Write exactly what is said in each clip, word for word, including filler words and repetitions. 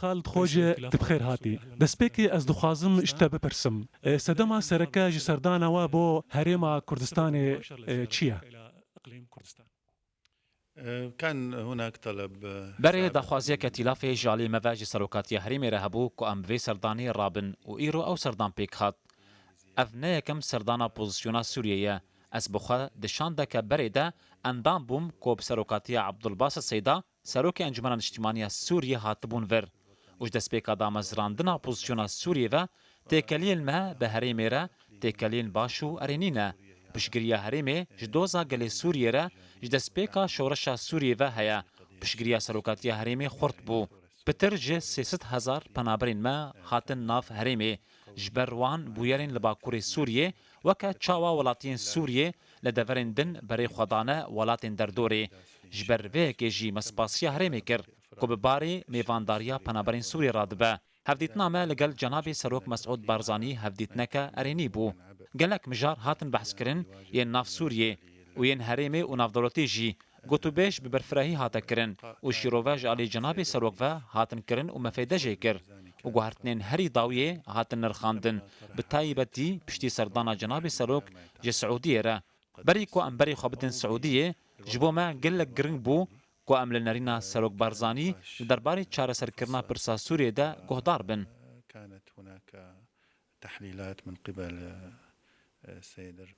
Xalid Xoce, tu bi xêr hatî. Destpêkê ez dixwazim ji te bipirsim. E, sedema sereke ji serdana we bo herêma Kurdistanê, e, çi ye? Berê daxwaziyeke tîlafê ji alî me ve ji serokatiya herêmê re hebû ku em bi vê serdanê rabin û îro ew serdan pêk hat. Ev ne yekem serdana opozîsyona Sûriyê ye. Ez bi xwe di şandeke berê de endam bûm ku bi serokatiya Abdulbasit Seyda, serokê Encûmena Niştîmanî ya Sûriyê, hatibûn vir û ji destpêka damezrandina opozîsyona Sûriyê ve têkeliyên me bi herêmê re têkeliyên baş û erênî ne. Piştgiriya herêmê ji doza gelê Sûriyê re ji destpêka şoreşa Sûriyê ve heye. Piştgiriya serokatiya herêmê xurt bû. Pitir ji sê sed hezar penaberên me hatin nav herêmê. Ji ber wan bûyerên li Bakurê Sûriyê, weke çawa welatiyên Sûriyê li deverên din berê xwe dane welatên derdorê. Ji ber vê yekê jî me spasiya herêmê kir ku bi barê mêvandariya penaberên Sûriyê radibe. Hevdîtina me li gel Cenabê Serok Mesûd Barzanî hevdîtineke erênî bû. Gelek mijar hatin behskirin, yên nav Sûriyê û yên herêmê û navdewletî jî. Gotûbêj bi berfirehî hate kirin û şîrove ji alî Cenabê Serok ve hatin kirin û me fêde jê kir û guhertinên herî dawiyê hatin nirxandin, bi taybetî piştî serdana Cenabê Serok ji Siûdiyê re. Berî ku em berê xwe bidin Siûdiyê, ji bo me gelek giring bû ku em li nerîna Serok Barzanî li derbarê çareserkirina pirsa Sûriyê de guhdar bin. كانت هناك تحليلات من قبل، آه، السيد ال-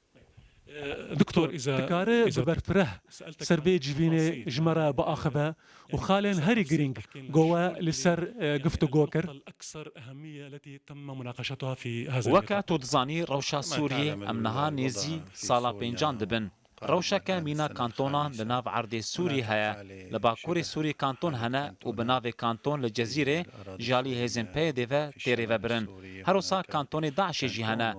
دكتور، إذا، dikare إذا bi berfireh سألتك ser عن vê civînê تفاصيل، ji me re يعني، biaxive û يعني xalên أكثر herî تفصيل girîng بحكي لنا go شو we li ser, e, هي giftûgo kir. النقطة الأكثر أهمية التي تم مناقشتها في هذا Weke اللقاء. Tu dizanî, rewşa Sûriyê em niha nêzî sala pêncan dibin. Rewşeke mîna kantonan li nav erdê Sûrî heye. Li Bakurê Sûrî kanton hene û bi navê kanton li Cezîrê ji alî hêzên P Y D ve tê rêvebirin. Her wisa kantonê DAIŞê jî hene.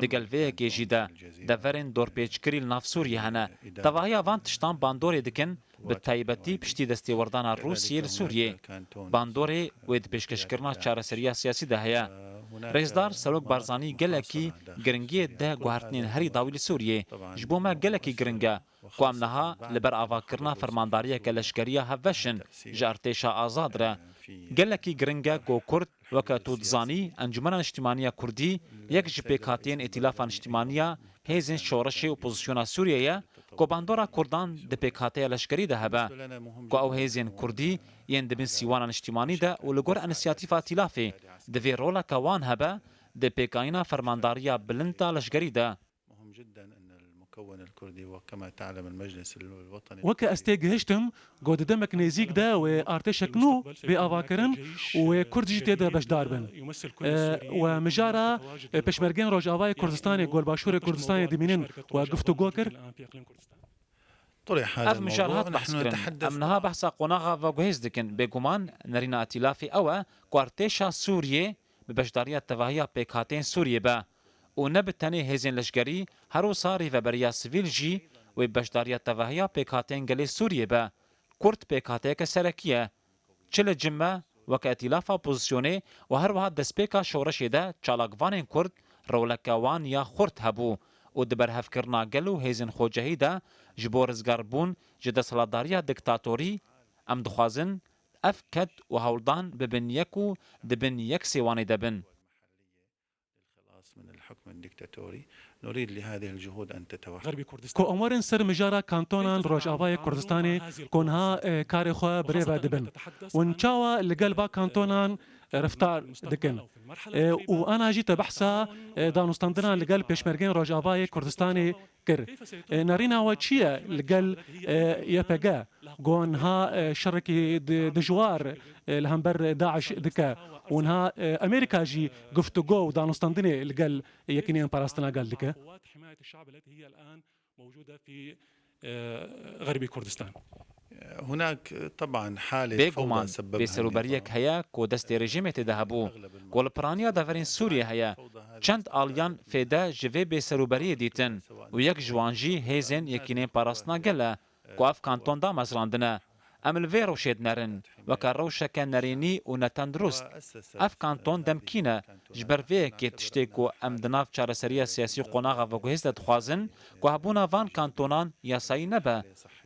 Digel vê yekê jî de deverên dorpêçkirî li nav Sûriyê hene. Tevahiya van tiştan bandorê dikin, bi taybetî piştî destêwerdana Rûsiyê li Sûriyê. Bandorê wê di pêşkêşkirina çareseriya siyasî de heye. Rêzdar Serok Barzanî gelekî giringiyê dide guhertinên herî dawî li Sûriyê. Ji bo me gelekî giring e ku em niha li ber avakirina fermandariyeke leşkerî ya hevbeş in ji artêşa azad re. Gelekî giring e ku Kurd, weke tu dizanî, Encûmena Niştîmanî ya Kurdî yek ji pêkhatiyên Îtîlafa Niştîmanî ya Hêzên Şoreşê Opozisyona Sûriyê ye ku bandora Kurdan di pêkhateya leşkerî de hebe, ku ew hêzên Kurdî yên di bin sîwana niştîmanî de û li gor înisiyatîfa Îtîlafê divê roleke wan hebe di pêkayîna fermandariya bilind a leşkerî de. مهم جدًا أن المكون الكردي، وكما تعلم المجلس الوطني Weke ez têgihiştim, ku di demek nêzîk de wê artêşek nû bê avakirin û wê Kurd jî tê de beşdar bin. E, we mijara, e, Pêşmergeyên Rojavayê Kurdistanê ku li Başûrê Kurdistanê dimînin we guftûgo kir. Ev mijar hat behskirin. Em niha behsa qonaxa veguhêz dikin. Bêguman nerîna Îtîlafê ew e ku artêşa Sûriyê bi beşdariya tevahiya pêkhateyên Sûriyê be û ne bi tenê hêzên leşkerî, her wisa rêveberiya sivîl jî wê bi beşdariya tevahiya pêkhateyên gelê Sûriyê be. Kurd pêkhateyeke serekî ye. Çi li cim me, weke Îtîlafa Opozisyonê û her wiha destpêka şoreşê de çalakvanên Kurd roleke wan ya xurt hebû û di berhevkirina gel û hêzên xwecihî de ji bo rizgarbûn ji desthilatdariya diktatorî, em dixwazin ev ked û hewldan bibin yek û di bin yek sêwanê de bin. للخلاص من الحكم الدكتاتوري، نريد لهذه الجهود أن تتوحد. Komarên ser mijara kantonan Rojavayê Kurdistanê ku niha, e, karê xwe bi rê ve dibin. Hûn çawa li gel va kantonan, e, reftar dikin? E, û ana jî te behsa, e, danûstandina li gel pêşmergeyên Rojavayê Kurdistanê kir. E, nerîna we çi ye li gel, e, Y P G? Ku niha, e, şerekî di-, dijwar, e, li hember DAIŞ dike û niha, e, Amerîka jî guftûgo û danûstandinê li gel Yekîneyên Parastina Gel dike. Bêguman, bêserûberiyek heye ku destê rejîmê tê de hebû, ku li piraniya deverên Sûriyê heye. Çend aliyan fêde ji vê bêserûberiyê dîtin û yek ji wan jî hêzên Yekîneyên Parastina Gel e. Ku ev kanton damezrandine. Em li vê rewşê dinerin, weke rewşeke nerênî û netendurist. Ev kanton demkî ne, ji ber vê yekê tiştê ku em di nav çareseriya siyasî û qonaxa veguhêz de dixwazin, ku hebûna van kantonan yasayî nebe,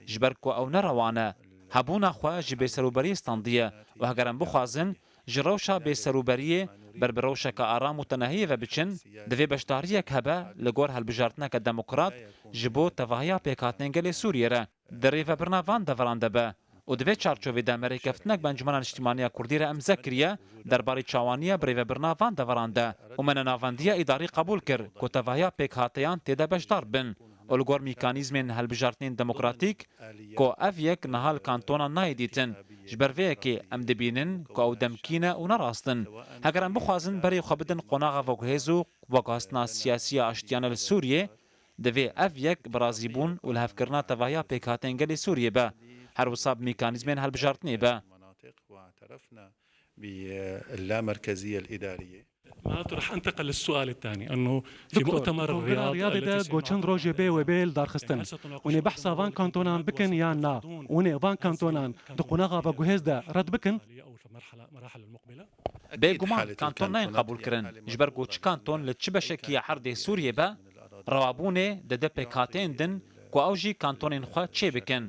ji ber ku ew ne rewa ne. Hebûna xwe ji bêserûberiyê standiye û heger em bixwazin, ji rewşa bêserûberiyê ber bi rewşeke aram û tenehiyê ve biçin, divê beşdariyek hebe li gor hilbijartineke demokrat ji bo tevahiya pêkhatinên gelê Sûriyê re. Di rêvebirina van deveran de be û di vê çarçovê de me rêkeftinek bi Encûmena Niştîmanî ya Kurdî re îmze kiriye derbarê çawaniya bi rêvebirina van deveran de û me nenavendiya îdarî qebûl kir ku tevahiya pêkhateyan tê de beşdar bin û li gor mîkanîzmên hilbijartinên demokratîk ku ev yek niha li kantonan nayê dîtin. Ji ber vê yekê em dibînin ku ew demkî ne û ne rast in. Heger em bixwazin berê xwe bidin qonaxa veguhêz û veguhestina siyasî ya aştiyane li Sûriyê, divê ev yek bi razîbûn û lihevkirina tevahiya pêkhateyên gelê Sûriyê be, her wisa bi mîkanîzmên hilbijartinê be. باللامركزية الإدارية. معناته رح انتقل للسؤال الثاني انه في Doktor, مؤتمر di kongreya الرياض riyadê de الذي goçin rojê bê wê bê li dar xistin. Hûn ê behsa van kantonan bikin yan na? Hûn ê van kantonan di qonaxa veguhêz de red bikin? Bêguman kanton nayên qebûlkirin, ji ber ku çi kanton li çi beşekî ya erdê Sûriyê be, rewabûnê dide pêkhateyên din ku ew jî kantonên xwe çêbikin.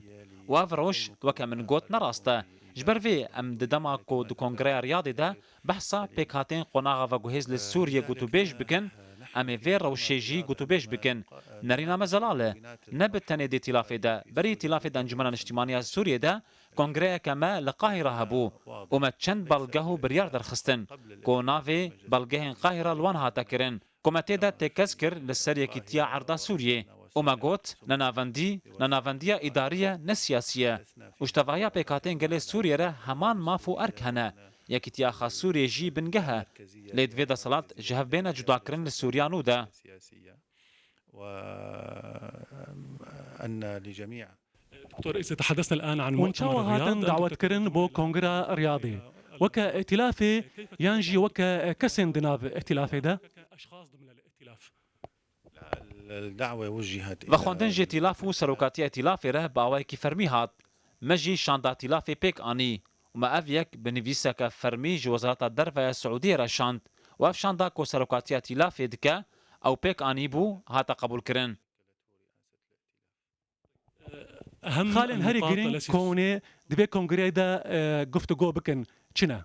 Û ev rewş, weke min got, ne rast e. Ji ber vê em di dema ku di Kongreya Riyadê de behsa pêkhateyên qonaxa veguhêz li Sûriyê gotûbêj bikin, em ê vê rewşê jî gotûbêj bikin. Nerîna me zelal e. Ne bi tenê di îtîlafê de, berî îtîlafê di Encûmena Niştîmanî ya Sûriyê de kongreyeke me li Qahîra hebû û me çend belgeh û biryar derxistin ku navê belgehên Qahîra li wan hate kirin. Ku me tê de têkez kir li ser yekîtiya erda Sûriyê û me got, ne navendî, ne navendiya îdarî ye, ne siyasî ye. Û ji tevahiya pêkhateyên gelê Sûriyê re heman maf û erk hene. Yekîtiya xwe Sûriyê jî bingeh e. Lê divê desthilat ji hev bêne cudakirin li Sûriya nû de. وأن لجميع دكتور، إذا تحدثنا الآن عن Hûn مؤتمر çawa hatin الرياض، dawetkirin bo Kongra Riyadê? Weke îtîlafê yan jî weke kesên di nav îtîlafê de? الدعوة وجهت Vexwendin ji îtîlaf û serokatiya îtîlafê re bi awayekî fermî hat. Me jî şanda îtîlafê pêk anî û me ev yek bi nivîseke fermî ji Wezareta Derve ya Siûdiyê re şand û ev şanda ku serokatiya îtîlafê dike, ew pêk anîbû, hate qebûlkirin. أهم Xalên herî النقاط girîng التي ku hûn ê di vê kongreyê de e, guftûgo bikin çi ne?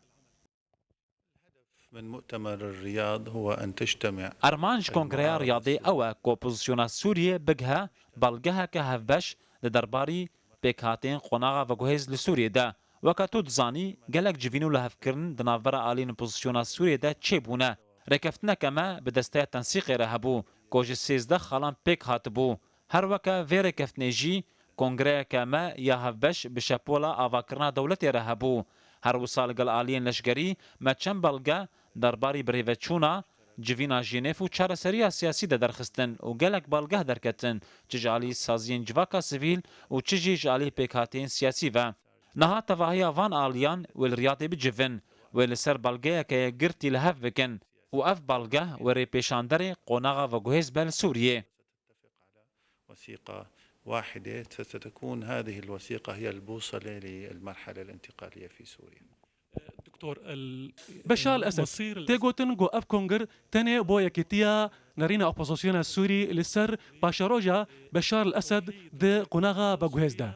من مؤتمر الرياض هو أن تجتمع Armanc Kongreya Riyadê ew e ku opozisyona Sûriyê bigihe belgeheke hevbeş li derbarî pêkhateyên qonaxa veguhêz li Sûriyê de. Weke tu dizanî, gelek civîn û lihevkirin di navbera aliyên opozisyona Sûriyê de çêbûne. Rêkeftineke me bi desteya tensîqê re hebû ku ji sêzdeh xalan pêk hatibû. Her weke vê rêkeftinê jî kongreyeke me ya hevbeş bi şepola avakirina dewletê re hebû. Her wisa li gel aliyên leşkerî me çend belge derbarî birêveçûna civîna Jenêf û çareseriya siyasî de derxistin û gelek belgeh derketin, çi ji alî saziyên civaka sivîl û çi jî ji alî pêkhateyên siyasî ve. Niha tevahiya van aliyan wê li Riyadê bicivin, wê li ser belgeyeke yekgirtî li hev bikin û ev belgeh wê rêpêşanderê qonaxa veguhêz be li Sûriyê. وثيقة واحدة، ستكون هذه الوثيقة هي البوصلة للمرحلة الانتقالية في سوريا. دكتور، ال- Beşar el Esed, مصير tê gotin ku ev kongir tenê bo yekîtiya nerîna opozisyona Sûrî li ser paşeroja Beşar el Esed di qonaxa veguhêz de.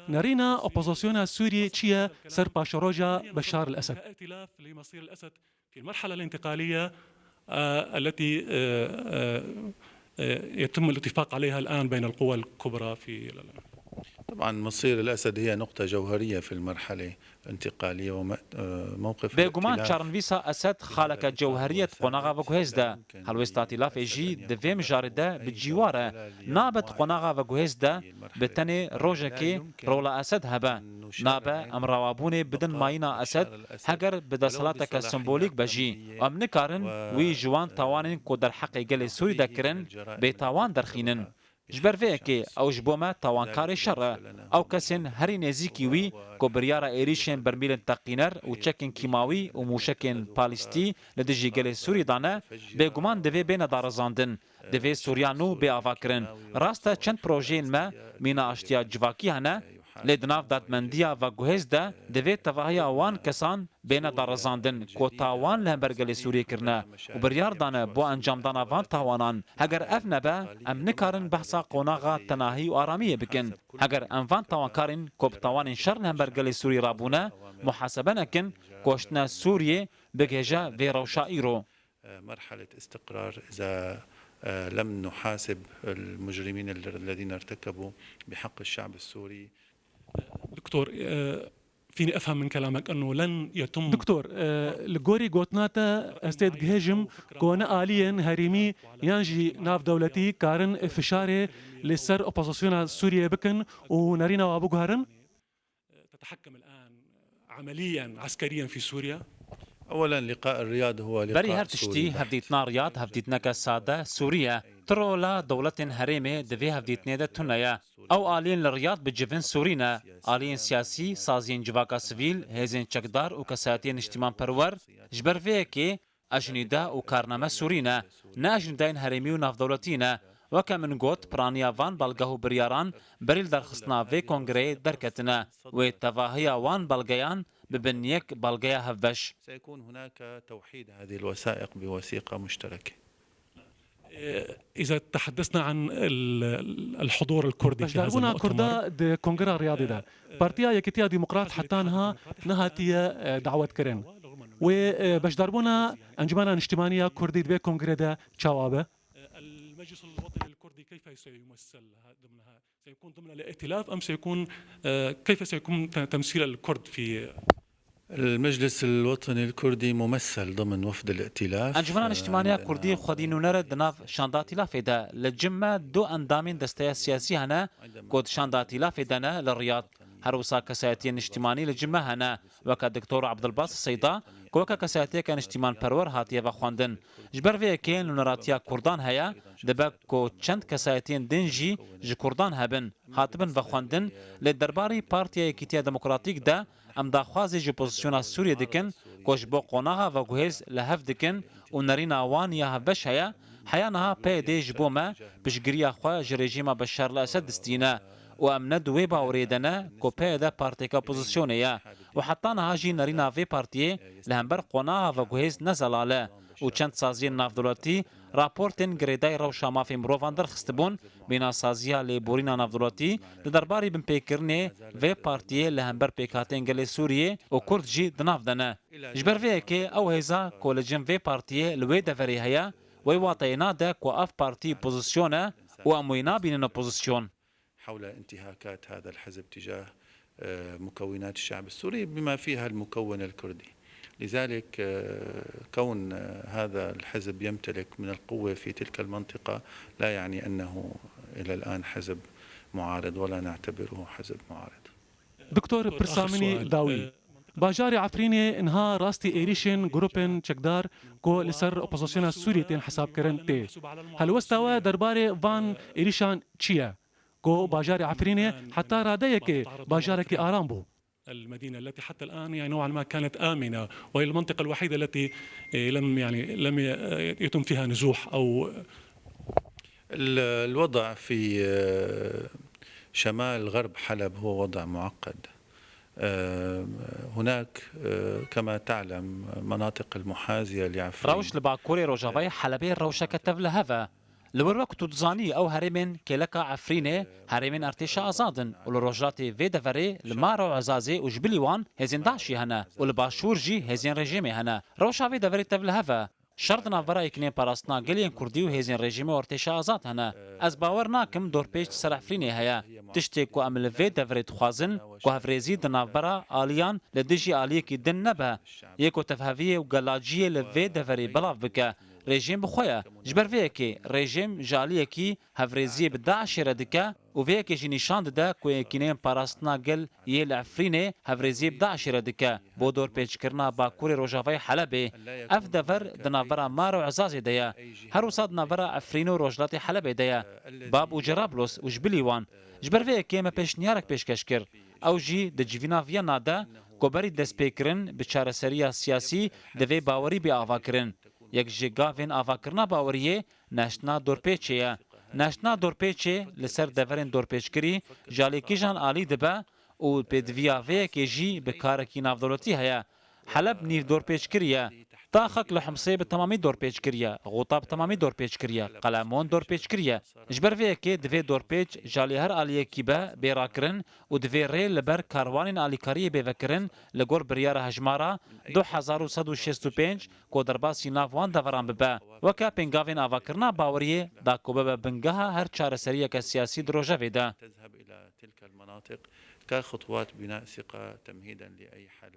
Nerîna opozisyona Sûrî çi ye ser paşeroja Beşar el Esed? كائتلاف لمصير الأسد في المرحلة الانتقالية، آه، التي، آه، آه، آه، يتم الاتفاق عليها الآن بين القوى الكبرى في طبعا مصير الأسد هي نقطة جوهرية في المرحلة الانتقالية وموقف Bêguman çarenivîsa Esed xaleke cewherî ye di qonaxa veguhêz de. Helwêsta îtîlafê jî di vê mijarê de bi cîwar e. Nabe di qonaxa veguhêz de bi tenê rojekê rola Esed hebe. Nabe em rewabûnê bidin mayîna Esed, heger bi desthilateke sembolîk be jî. Em nikarin wî ji wan tawanên ku derheqê gelê Sûrî de kirin, bêtawan derxînin. Ji ber vê yekê ew ji bo me tawankarê şer e. Ew kesên herî nêzîkî wî ku biryara êrîşên bermîlên teqîner û çekên kîmawî û mûşekên palîstî li dijî gelê Sûrî dane, bêguman divê bêne darizandin. Divê Sûriya nû bê avakirin. Rast e çend projeyên me mîna aştiya civakî hene, Lê di nav dadmendiya veguhêz de divê tevahiya wan kesan bêne darizandin ku tawan li hember gelê Sûriyê kirine û biryar dane bo encamdana van tawanan. Heger ev nebe, em nikarin behsa qonaxa tenahî û aramiyê bikin. Heger em van tawankarên ku bi tawanên şer li hember gelê Sûriyê rabûne, muhasebe nekin, koştine Sûriyê bigihêje vê rewşa îro. مرحلة استقرار إذا لم نحاسب المجرمين الذين ارتكبوا بحق الشعب السوري. دكتور، آه، فيني أفهم من كلامك أنه لن يتم دكتور، آه، li gorî gotina te ez tê digihêjim ku ne aliyên herêmî yan jî navdewletî karin fişarê li ser opozisyona Sûriyeyê bikin û nerîna wa biguherin? تتحكم الآن عمليا عسكريا في سوريا؟ أولا لقاء الرياض هو لقاء Berî her tiştî, hevdîtina Riyad hevdîtineke sade Sûrî ye. Ti rola dewletên herêmê di vê hevdîtinê de tune ye. Ew aliyên li Riyad bi civin Sûrî ne. Aliyên siyasî, saziyên civaka sivîl, hêzên çekdar û kesayetiyên niştîmanperwer, ji ber vê yekê, Ajnîde û karname Sûrî ne, ne ajnîdeyên herêmî û navdewletî ne. Weke min got, piraniya van belgeh û biryaran berî li derxistina vê kongreyê derketine. Wê tevahiya wan belgeyan bibin yek belgeya hevbeş. سيكون هناك توحيد هذه الوثائق بوثيقة مشتركة. إذا تحدثنا عن ال- الحضور الكردي في هذا Beşdarbûna المؤتمر Kurda di Kongera Riyadê de, Partiya Yekîtiya Demokrat heta niha nehatiye e, dawetkirin. Wê e, beşdarbûna Encumena Niştimanî ya Kurdî di vê kongrê de çawa be? المجلس الوطني الكردي كيف سيمثل ضمن سيكون ضمن الائتلاف أم سيكون آه، كيف سيكون ت- تمثيل الكرد في المجلس الوطني الكردي ممثل ضمن وفد الائتلاف. Encumena Niştimaniya Kurdî xwedî nûner e di nav şanda îtîlafê de. Li cim me du endamên desteya siyasî hene ku di şanda îtîlafê de ne li Riyad. Her wisa kesayetiyên niştimanî li cim me hene, weke Doktor Abdulbas Seyda ku weke kesayetiyeke niştimanperwer hatiye vexwendin. Ji ber vê yekê nûneratiya Kurdan heye, dibe ku çend kesayetiyên din jî ji Kurdan hebin, hatibin vexwendin, lê derbarî Partiya Yekîtiya Demokratîk de Em daxwazê ji opozisyona Sûriyê dikin ku ji bo qonaxa veguhêz li hev dikin û nerîna wan ya hevbeş heye, heya niha P Y D ji bo me piştgiriya xwe ji rejîma Beşar el Esed distîne û em ne di wê baweriyê de ne ku P Y D partiyeke opozisyonê ye û heta niha jî nerîna vê partiyê li hember qonaxa veguhêz ne zelal e û çend saziyên navdewletî raportên girêdayî rewşa mafê mirovan derxistibûn, bîna saziya lêborîna navdewletî li derbarî binpêkirinê vê partiyê li hember pêkhateyên gelê Sûriyê û Kurd jî di nav de ne. Ji ber vê yekê ew hêza ku li cem vê partiyê li wê deverê heye, wê wateyê nade ku ev partî opozisyon e û em wê nabînin opozisyon. حول انتهاكات هذا الحزب تجاه، آه، مكونات الشعب السوري بما فيها المكون الكردي. لذلك، آه، كون، آه، هذا الحزب يمتلك من القوة في تلك المنطقة لا يعني أنه إلى الآن حزب معارض ولا نعتبره حزب معارض. Doktor, pirsa min î dawî. Bajarê Efrînê niha rastî êrîşên grûpên çekdar ku li ser opozisyona Sûriyê tên hesabkirin tê. Helwesta we derbarê van êrîşan çi ye? Ku bajarê Efrînê heta radeyekê bajarekî aram bû. المدينة التي حتى الآن يعني نوعا ما كانت آمنة، وهي المنطقة الوحيدة التي، إيه، لم، يعني، لم ي-، يتم فيها نزوح أو ال- الوضع في، آه، شمال غرب حلب هو وضع معقد. آه، هناك، آه، كما تعلم، مناطق المحاذية لعفرين. Rewş li bakurê rojavayê Helebê rewşeke tevlihev e. Li wir wek tu dizanî ew herêmên kêleka Efrînê herêmên Artêşa Azad in û li rojhilatê vê deverê li Mara û Ezazê û ji bilî wan hêzên DAIŞ'î hene û li başûr jî hêzên rejîmê hene. Rewşa vê deverê tevlihev e. Şer di navbera Yekîneyên Parastina Gel yên Kurdî û hêzên rejîmê û Artêşa Azad hene. Ez bawer nakim dorpêç li ser Efrînê heye. Tiştê ku em li vê deverê dixwazin ku hevrêzî di navbera aliyan li dijî aliyekî din nebe, yê ku tevheviyê û gelaciyê li vê deverê belav bike. Rejîm bi xwe ye. Ji ber vê yekê rejîm ji aliyekî hevrêziyê bi DAIŞ'ê re dike û vê yekê jî nîşan dide ku Yekîneyên Parastina Gel yê li Efrînê hevrêziyê bi DAIŞ'ê re dike bo dorpêçkirina bakurê rojavayê Helebê. Ev dever di navbera Mara û Ezazê de ye. Her wisa di navbera Efrînê û rojhilatê Helebê de ye. Bab û Cerablos û ji bilî wan. Ji ber vê yekê me pêşniyarek pêşkeş kir. Ew jî di civîna Viyana de ku berî destpêkirin bi çareseriya siyasî divê bawerî bê avakirin. Yek ji gavên avakirina baweriyê neştina dorpêçê ye. Neştina dorpêçê li ser deverên dorpêçkirî ji alî kîjan alî dibe û pêdiviya vê yekê jî bi karekî navdewletî heye. Heleb nîv dorpêç kiriye. Taxek li Humsê bi temamî dorpêç kiriye. Xuta bi temamî dorpêç kiriye. Qelemon dorpêç kiriye. Ji ber vê yekê divê dorpêç ji alî her aliyekî be bê rakirin û divê rê li ber karwanên alîkariyê bê vekirin li gor biryara hejmara du hezar û sed û şêst û pênc ku derbasî nav wan deveran bibe. Weke pêngavên avakirina baweriyê da ku bibe bingeha her çareseriyeke siyasî di rojevê de. تذهب إلى تلك المناطق كخطوات بناء ثقة تمهيدا لأي حل.